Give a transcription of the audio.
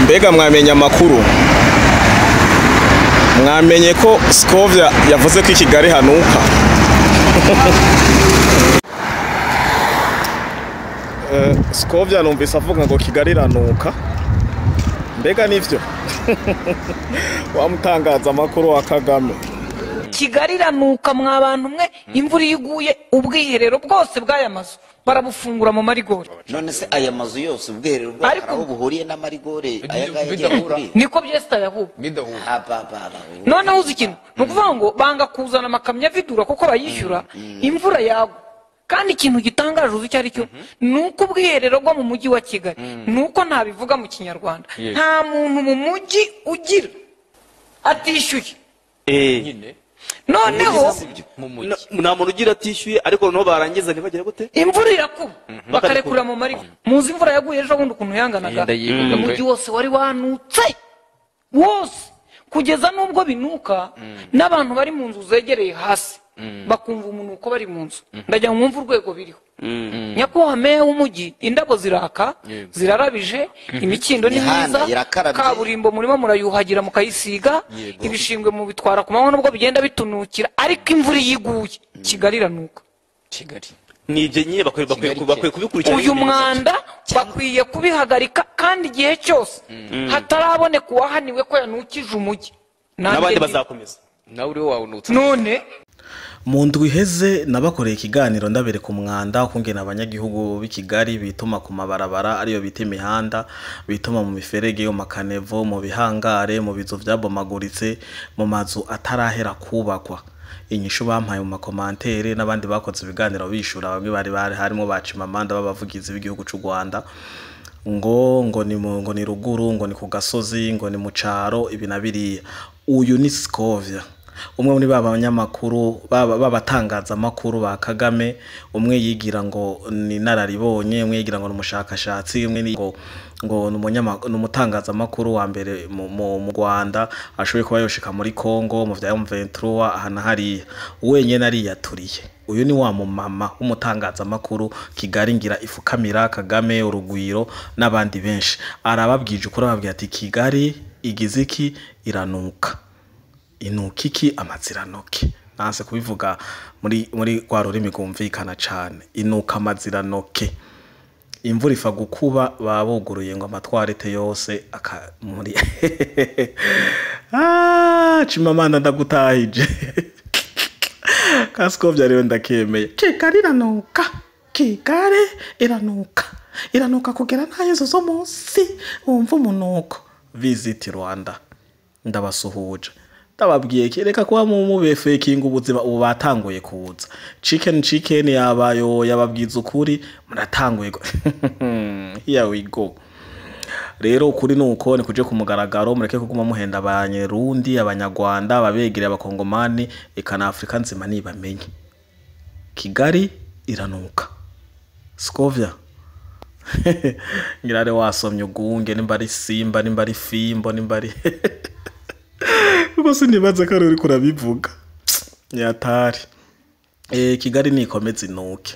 Mbega mwamenye amakuru? Mwamenye ko Scovia yavuze ko i Kigali hanuka? Scovia numvise avuga ngo Kigali iranuka. Mbega nivyo? Wamutangaza amakuru wa Kagame. Kigali iranuka mwa bantu mwe, imvura iguye ubwiherero bwose bw'aya mazu barabufungura mu marigore. None se aya mazu yose ubwiherero bw'aho buhuriye n'amarigore aya ngaya niko byesta yahuba none uzi ikintu ni ukuvuga ngo banga kuzana amakamyo avidura kuko bayishyura imvura yagwa. Kandi ikintu gitangaje uzi icyo ari cyo ni uko ubwiherero bwo mu mujyi wa Kigali, ni uko ntabivuga mu Kinyarwanda, nta muntu mu mujyi ugira atishyuye. Noneho nta muntu ugira atishyuye, ariko noneho barangiza ntibagire gute, imvura irakuba bakarekura mu marigo. Muzi imvura yaguye ejo bundi ukuntu yanganaga, umujyi wose wari wanutse wose, kugeza n'ubwo binuka n'abantu bari mu nzu zegereye hasi bakumva umunuko bari mu nzu. Ndajya mu mwumva urwego biriho. Nyakubahwa meya w'umujyi, indabo ziraka zirarabije, imikindo ni myiza, kaburimbo murimo murayuhagira mukayisiga, ibishingwe mubitwara ku manywa nubwo bigenda bitunukira, ariko imvura iyo iguye Kigali iranuka. Kigali nibyo nyine bakwiye kubikurikirana. Uyu mwanda bakwiye kubihagarika, kandi igihe cyose hataraboneka uwahaniwe ko yanukije umujyi n'abandi bazakomeza. Nawe uriho wawunutse none. Mu ndwi iheze nabakoreye ikiganiro ndabereka umwanda ukungena abanyagihugu b'i Kigali bituma ku mabarabara ariyo bita imihanda, bituma mu miferege yo makanevo, mu bihangare, mu bizu vyabomaguritse, mu mazu atarahera kubakwa. Inyishu bampaye mu makomantere n'abandi bakoze ibiganiro bishura, bamwe bari bari harimo bacimamanda b'abavugizi b'igihugu c'u Rwanda, ngo ni ngo ni ruguru, ngo ni ku gasozi, ngo ni mu caro, ibi na biriya. Uyu ni Scovia, umwe muri baba banyamakuru babatangaza makuru ba Kagame, umwe yigira ngo ni nararibonye, umwe yigira ngo numushakashatsi, umwe ni ngo numutangaza makuru wa mbere mu Rwanda ashoboye kuba yoshika muri Congo mu vya M23 aha na hariya, wenyene ariyaturiye. Uyu ni wa mumama w'umutangaza makuru Kigali ngira ifukamira Kagame, Urugwiro n'abandi benshi. Arababwije ukuri, ababwira ati Kigali igiziki iranuka, inukiki amaziranoke. Nanse kubivuga muri rwa rurimi rwumvikana cane, inuka amaziranoke. Imvura ifa gukuba babuguruye ngo amatwarete yose aka muri Chimamanda ndagutahije. Kaskovya rero ndakemeye. Kigali iranuka, Kigali iranuka, iranuka kugera nayo zo munsi wumva umunuko. Visit Rwanda, ndabasuhuje, ndababwiye kereka kuba mu befekinga ubuzima ubu batanguye kuza. Chicken yabayo yababwiza ukuri, muratanguye. Here we go. Rero ukuri nuko ni kuje ku mugaragaro, mureke kuguma muhenda abanyerundi, abanyarwanda, ababegere, abakongomani, eka na Afrika nzima nibamenye Kigali iranuka. Scovia ngirare wasomye ugunge, nimba ari simba, nimba ari fimbo, nimba ari kuko sinibaza ko ari kurabivuga yatari. Kigali nikomeze inuke.